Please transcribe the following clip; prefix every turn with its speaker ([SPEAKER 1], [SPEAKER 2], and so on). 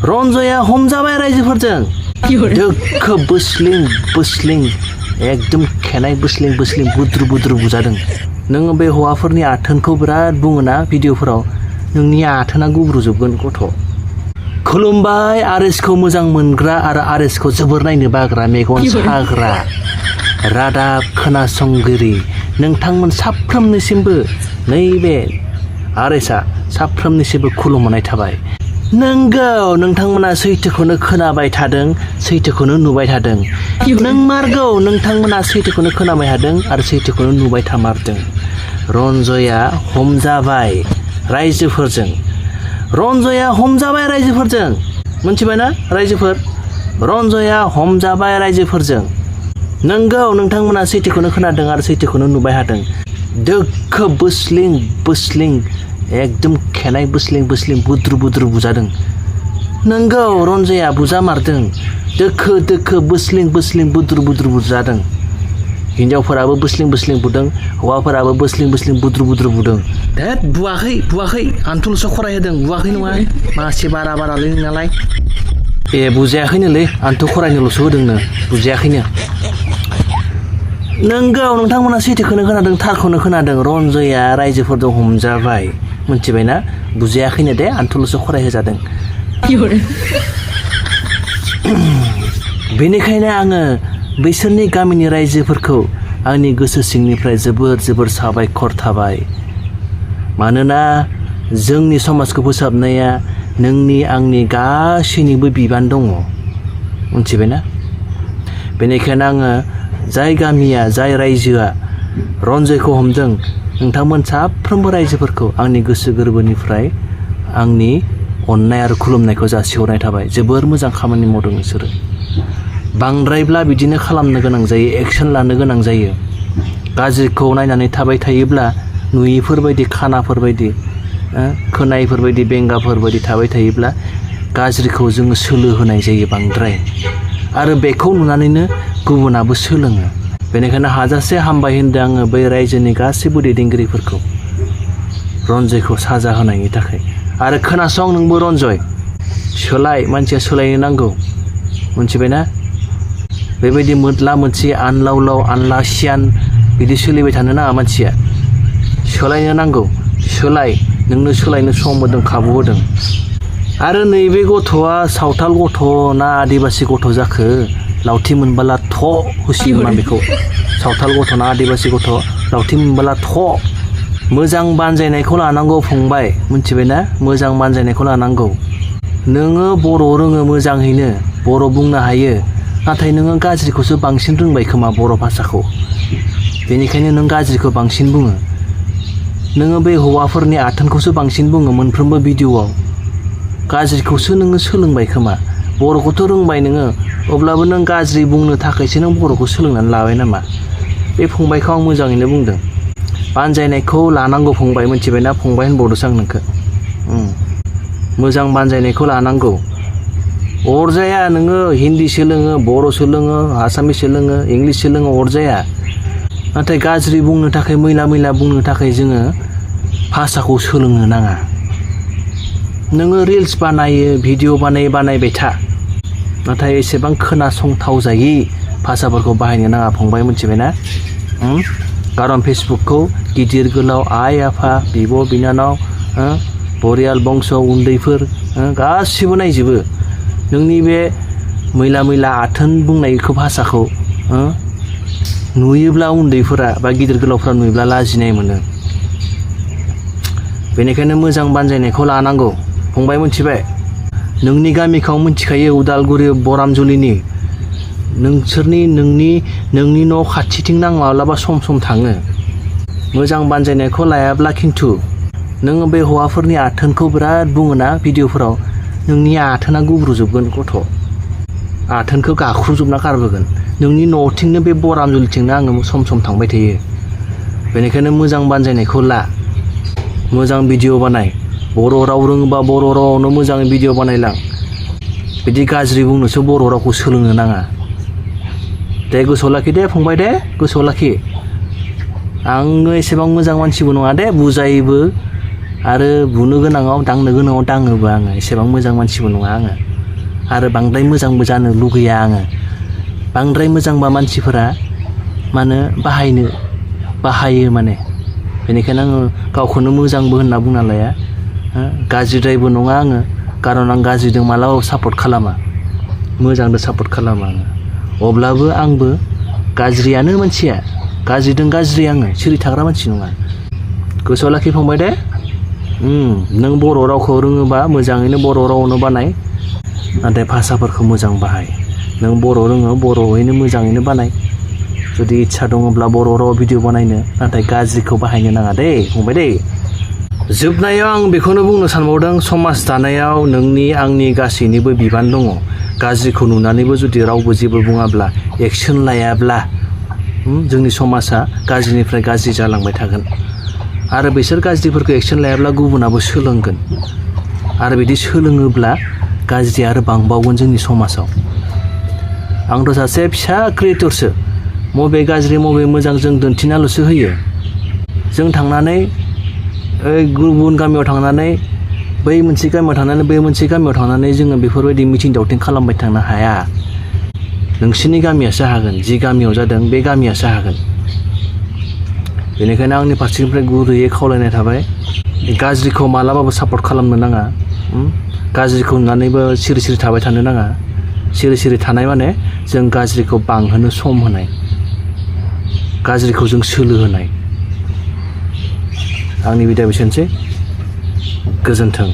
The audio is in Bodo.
[SPEAKER 1] रन्जया हमजाबाय रायजोफोरजों दोखो बोस्लिं एकदम खेनाय बोस्लिं बुद्रु बुजादों। नोङो बे हौवाफोरनि आथोनखौ बिराद बुङोना भिडिअफोराव, नोंनि आथोना गुब्रुजोबगोन गथ'। खुलुमबाय आरेसखौ मोजां मोनग्रा आरो आरेसखौ जोबोर नायनो बाग्रा मेगन साग्रा रादाब खोनासंगिरि नोंथांमोन साफ्रोमनिसिमबो नैबे आरेसआ साफ्रोमनिसिमबो खुलुमनाय थाबाय। नोंगौ नोंथांमोना सैथोखौनो खोनाबाय थादों, सैथोखौनो नुबाय थादों। नोंमारगौ नोंथांमोना सैथोखौनो खोनाबाय थादों आरो सैथोखौनो नुबाय थामारदों। रन्जया हमजाबाय रायजोफोरजों। रन्जया हमजाबाय रायजोफोरजों। मोनथिबायना रायजोफोर? रन्जया हमजाबाय रायजोफोरजों। नोंगौ नोंथांमोना सैथोखौनो खोनादों आरो सैथोखौनो नुबाय थादों। दोखो बोस्लिं एकदम खेनाय बोस्लिं बुद्रु बुजादों। नोंगौ रन्जया बुजामारदों। दोखो बोस्लिं बुद्रु बुजादों। हिन्जावफोराबो बोस्लिं बुदों, हौवाफोराबो बोस्लिं बुद्रु बुदों। देद बुवाखै आंथ'ल'सो खरायहोदों, बुवाखै नङा मासे बारालै नोंनालाय। ए बुजायाखैनोलै, आंथ' खरायनोल'सो होदोंनो, बुजायाखैनो। नोंगौ नोंथांमोना सैथोखौनो खोनादों, थारखौनो खोनादों। रन्जया रायजोफोरजों हमजाबाय, मोनथिबायना? बुजायाखैनो दे, आंथ'ल'सो खरायहोजादों। बेनिखायनो आङो बैसोरनि गामिनि रायजोफोरखौ आंनि गोसो सिंनिफ्राय जोबोर साबायखर थाबाय। मानोना जोंनि समाजखौ फोसाबनाया नोंनि आंनि गासैनिबो बिबान दङ, मोनथिबायना? बेनिखायनो आङो जाय गामिया जाय रायजोआ रन्जयखौ हमदों नोंथांमोन साफ्रोमबो रायजोफोरखौ आंनि गोसो गोरबोनिफ्राय आंनि अननाय आरो खुलुमनायखौ जासिहरनाय थाबाय। जोबोर मोजां खामानि मावदों नोंसोरो। बांद्रायब्ला बिदिनो खालामनो गोनां जायो, एक्सन लानो गोनां जायो। गाज्रिखौ नायनानै थाबाय थायोब्ला नुयिफोरबायदि खानाफोरबायदि खोनायिफोरबायदि बेंगाफोरबायदि थाबाय थायोब्ला गाज्रिखौ जोङो सोलो होनाय जायो बांद्राय। आरो बेखौ नुनानैनो गुबुनाबो सोलोङो। बेनिखायनो हाजासे हामबाय होनदों आङो बै रायजोनि गासैबो दैदेनगिरिफोरखौ रन्जयखौ साजा होनायनि थाखाय। आरो खोनासं नोंबो रन्जय, मानसिया सोलायनो नांगौ, मोनथिबायना? बेबायदि मोदला मोदसि आनलावलाव आनला सियान बिदि सोलिबाय थानो नाङा मानसिया। सोलायनो नांगौ, नोंनो सोलायनो सम होदों, खाबु होदों। आरो नैबे गथ'आ सावथाल गथ' ना आदिबासि गथ' जाखो? लावथि मोनबोला थ' होसिगोन बेखौ। सावथाल गथ' ना आदिबासि गथ' लावथि मोनबोला थ'। मोजां बानजायनायखौ लानांगौ फंबाय, मोनथिबायना? मोजां बानजायनायखौ लानांगौ। नोङो बर' रोङो मोजाङैनो, बर' बुंनो हायो, नाथाय नोङो गाज्रिखौसो बांसिन रोंबाय खोमा बर' भाषाखौ। बेनिखायनो नों गाज्रिखौ बांसिन बुङो। नोङो बे हौवाफोरनि आथोनखौसो बांसिन बुङो मोनफ्रोमबो भिडिअ'आव। गाज्रिखौसो नोङो सोलोंबाय खोमा। बर'खौथ' रोंबाय नोङो, अब्लाबो नों गाज्रि बुंनो थाखायसो नों बर'खौ सोलोंनानै लाबाय नामा? बे फंबायखौ आं मोजाङैनो बुंदों। बानजायनायखौ लानांगौ फंबाय, मोनथिबायना? फंबाय होनबावदोंसो आं नोंखौ। मोजां बानजायनायखौ लानांगौ। अरजाया नोङो हिन्दी सोलोङो, बर' सोलोङो, आसामिस सोलोङो, इंलिस सोलोङो, अरजाया। नाथाय गाज्रि बुंनो थाखाय, मैला बुंनो थाखाय जोङो भाषाखौ सोलोंनो नाङा। नोङो रिल्स बानायो, भिडिअ बानायबाय था, नाथाय एसेबां खोनासंथाव जायि भाषाफोरखौ बाहायनो नाङा फंबाय, मोनथिबायना? खारन फेसबुकखौ गिदिर गोलाव आइ आफा बिब' बिनानाव बरियाल बंस' उन्दैफोर गासिबो नायजोबो। नोंनि बे मैला आथोन बुंनायखौ भाषाखौ नुयोब्ला उन्दैफोरा बा गिदिर गोलावफ्रा नुयोब्ला लाजिनाय मोनो। बेनिखायनो मोजां बानजायनायखौ लानांगौ फंबाय, मोनथिबाय? नोंनि गामिखौ मिथिखायो, उदालगुरि बरामजुलिनि। नोंनि न' खाथिथिं आं माब्लाबा सम थाङो। मोजां बानजायनायखौ लायाब्ला खिन्थु नोङो बे हौवाफोरनि आथोनखौ बिराद बुङोना भिडिअफोराव, नोंनि आथोना गुब्रुजोबगोन गथ'। आथोनखौ गाख्रुबजोबना गारबोगोन। नोंनि न'थिंनो बे बरामजुलिथिंनो आङो सम थांबाय थायो। बेनिखायनो मोजां बानजायनायखौ ला, मोजां भिडिअ बानाय। बर' राव रोङोबा बर' रावआवनो मोजाङै भिडिअ बानायलां। बिदि गाज्रि बुंनोसो बर' रावखौ सोलोंनो नाङा। दे गोसोआव लाखि दे फंबाय, दे गोसोआव लाखि। आङो एसेबां मोजां मानसिबो नङा दे, बुजायोबो आरो बुनो गोनाङाव दांनो गोनाङाव दाङोबो आङो। एसेबां मोजां मानसिबो नङा आङो। आरो बांद्राय मोजांबो जानो लुगैया आङो। बांद्राय मोजांबा मानसिफोरा मानो बाहायो माने। बेनिखायनो आङो गावखौनो मोजांबो होनना बुंना लाया, गाज्रिद्रायबो नङा आङो, खारन आं गाज्रिजों मालाबाबो सापर्ट खालामा, मोजांजों सापर्ट खालामा आङो। अब्लाबो आंबो गाज्रियानो मानसिया, गाज्रिजों गाज्रि आङो, सिरि थाग्रा मानसि नङा। गोसोआव लाखि फंबाय दे। नों बर' रावखौ रोङोबा मोजाङैनो बर' रावआवनो बानाय, नाथाय भाषाफोरखौ मोजां बाहाय। नों बर' रोङो बर'यैनो मोजाङैनो बानाय। जुदि इच्छा दङब्ला बर' राव भिडिअ बानायनो, नाथाय गाज्रिखौ बाहायनो नाङा दे फंबाय दे। जोबनायाव आं बेखौनो बुंनो सानबावदों, समाज दानायाव नोंनि आंनि गासैनिबो बिबान दङ। गाज्रिखौ नुनानैबो जुदि रावबो जेबो बुङाब्ला, एक्सन लायाब्ला जोंनि समाजा गाज्रिनिफ्राय गाज्रि जालांबाय थागोन। आरो बिसोर गाज्रिफोरखौ एक्सन लायाब्ला गुबुनाबो सोलोंगोन। आरो बिदि सोलोङोब्ला गाज्रि आरो बांबावगोन जोंनि समाजाव। आंथ' सासे फिसा क्रिएटरसो, मबे गाज्रि मबे मोजां जों दिन्थिनाल'सो होयो। जों थांनानै गुबुन गामियाव थांनानै बै मोनसे गामियाव थांनानै बै मोनसे गामियाव थांनानै जोङो बेफोरबायदि मिथिं दावथिं खालामबाय थानो हाया। नोंसोरनि गामियासो हागोन, जि गामियाव जादों बे गामियासो हागोन। बेनिखायनो आंनि फारसेनिफ्राय गुरैयै खावलायनाय थाबाय, गाज्रिखौ मालाबाबो सापर्ट खालामनो नाङा। गाज्रिखौ नुनानैबो सिरि सिरि थाबाय थानो नाङा। सिरि सिरि थानाय माने जों गाज्रिखौ बांहोनो सम होनाय, गाज्रिखौ जों सोलो होनाय। आंनि बिदाया बेसेनोसै, गोजोन्थों।